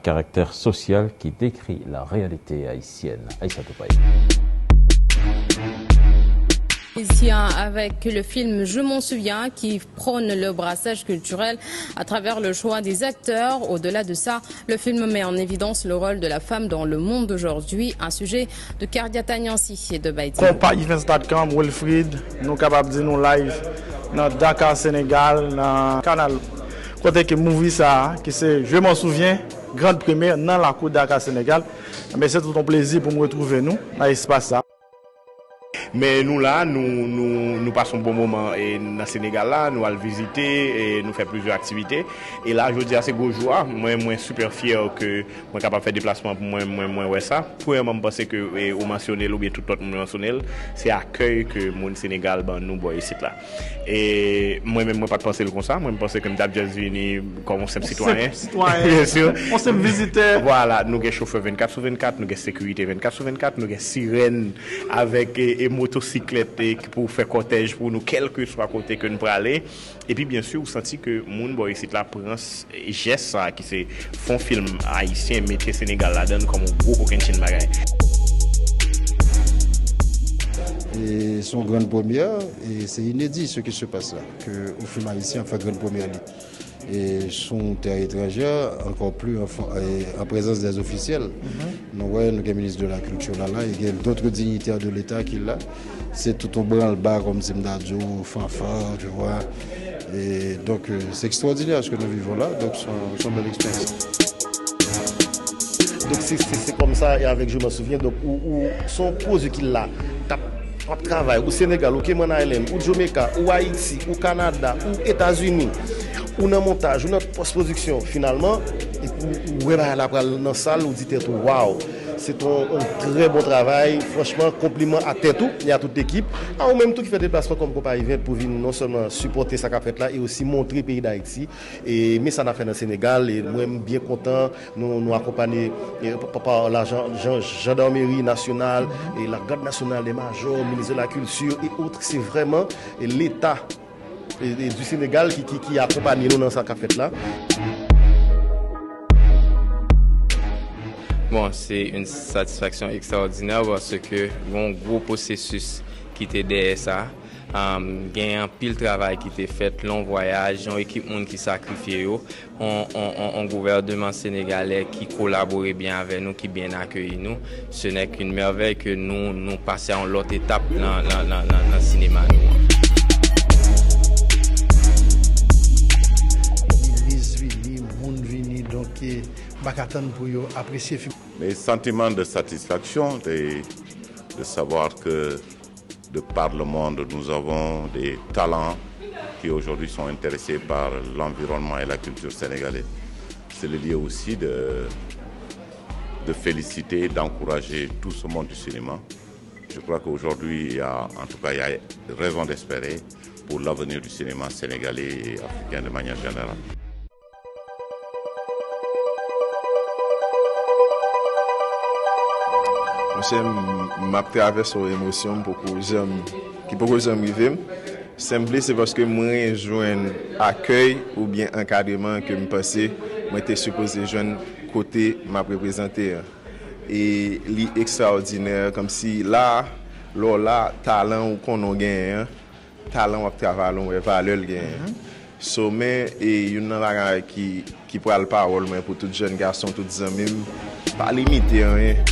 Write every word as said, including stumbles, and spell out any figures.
Caractère social qui décrit la réalité haïtienne. Aïssatou Paye. Ici, hein, avec le film Je m'en souviens qui prône le brassage culturel à travers le choix des acteurs. Au-delà de ça, le film met en évidence le rôle de la femme dans le monde d'aujourd'hui, un sujet de Cardiata Nancy et de Baïdi. Konpa Events dot com, Wilfrid, nou kapab di nou live nan Dakar, Senegal, nan kanal kote ke movie sa a, ki se Je m'en souviens, grand première nan lakou Dakar, Senegal. Men se tout yon plezi pou m retwouve nou nan espas sa. Men nou la, nou, nou, nou pase yon bon moman e nan Senegal la, nou al vizite, e nou fè plizyè aktivite. E la, jodi a, se gwo jou a. Mwen, mwen super fyè ke mwen kapab fè deplasman pou mwen, mwen, mwen wè sa. Premyèman, m panse ke e, ou mansyone l oubyen tout lòt moun mansyone l, se akèy ke moun Senegal ban nou bò isit la. E mwen menm, mwen pa t panse l konsa. Mwen, m panse ke m t ap just vini kòm yon senp sitwayen. Senp sitwayen. Byen si. Yon senp vizitè. Vwala, nou gen chofè vennkat sou vennkat, nou gen sekirite vennkat sou vennkat, nou gen sirèn avèk e, e motosiklèt e, pou fè kòtèj pou nou, kèlkeswa kote ke n prale. Epi, byen si, ou santi ke moun bò isit la pran s- jès sa a ki se fè yon fim ayisyen, mete Senegal ladan l kòm yon gwo kokennchenn bagay. Et c'est une grande première, et c'est inédit ce qui se passe là, que au film haïtien fait grande première. Et sur une terre étrangère, encore plus en, et en présence des officiels. Nous voyons le ministre de la Culture là, là, et il y a d'autres dignitaires de l'État qui là. C'est tout un branle-bas, comme Zimdadio, Fanfare, tu vois. Et donc, euh, c'est extraordinaire ce que nous vivons là. Donc, c'est une, c'est une belle expérience. Donk se se se kòmsa e avèk Je m'en souviens, donk ou ou se yon pwodui ki la, k ap k ap travay, ou Senegal, ou Cayman Island, ou Jamaica, ou Ayiti, ou Kanada, ou Etazini, ou nan montaj, ou nan pòs pwodiksyon, finalman, epi ou wè bagay la pral nan sal, ou di tèt ou waw, se t on on trè bon travay, franchman konpliman a tèt ou e a tout lekip, a ou menm tou ki fè deplasman kòm konpayi vent pou vin non sèlman sipòte sa k ap fèt la e osi montre peyi Dayiti. E men sa n ap fè nan Senegal, e mwen m byen kontan, nou nou akonpanye e pa pa lajan jan jandarmeri nasyonal, e lagad nasyonal, de majò, minis de la kilti e ot, se vrèman e leta e e du Senegal ki ki ki akonpanye nou nan sa k ap fèt la. Bon, se yon satisfaksyon ekstraòdinè paske gen yon gwo pwosesis ki te dèyè sa. Am, gen anpil travay ki te fèt, long vwayaj, yon ekip moun ki sakrifye yo, on, on, on, on gouvèneman senegalè ki kolabore byen avè nou, ki byen akeyi nou. Ce n'est qu'une merveille que nou nou pase a yon lòt etap nan, nan, nan, nan, nan sinema nou an. Minis vini, moun vini, donk e, m pa ka tann pou yo apresye fim. Mais sentiment de satisfaction de, de savoir que de par le monde, nous avons des talents qui aujourd'hui sont intéressés par l'environnement et la culture sénégalaise. C'est le lieu aussi de, de féliciter, d'encourager tout ce monde du cinéma. Je crois qu'aujourd'hui, il y a, en tout cas, il y a raison d'espérer pour l'avenir du cinéma sénégalais et africain de manière générale. Monchè, m ap travèse yon emosyon m poko janm, ki poko janm rive m. Senpli se paske mwen jwenn akèy oubyen ankadreman ke m panse mwen te sipoze jwenn kote m ap reprezante an. E li ekstraòdinè, kòmsi la, lè w la, talan ou konnen w genyen an, talan w ap travay la, w wè valè l genyen. Somè e youn nan bagay ki, ki pral pawòl mwen pou tout jèn gason, tout zanmi m, pa limite anyen.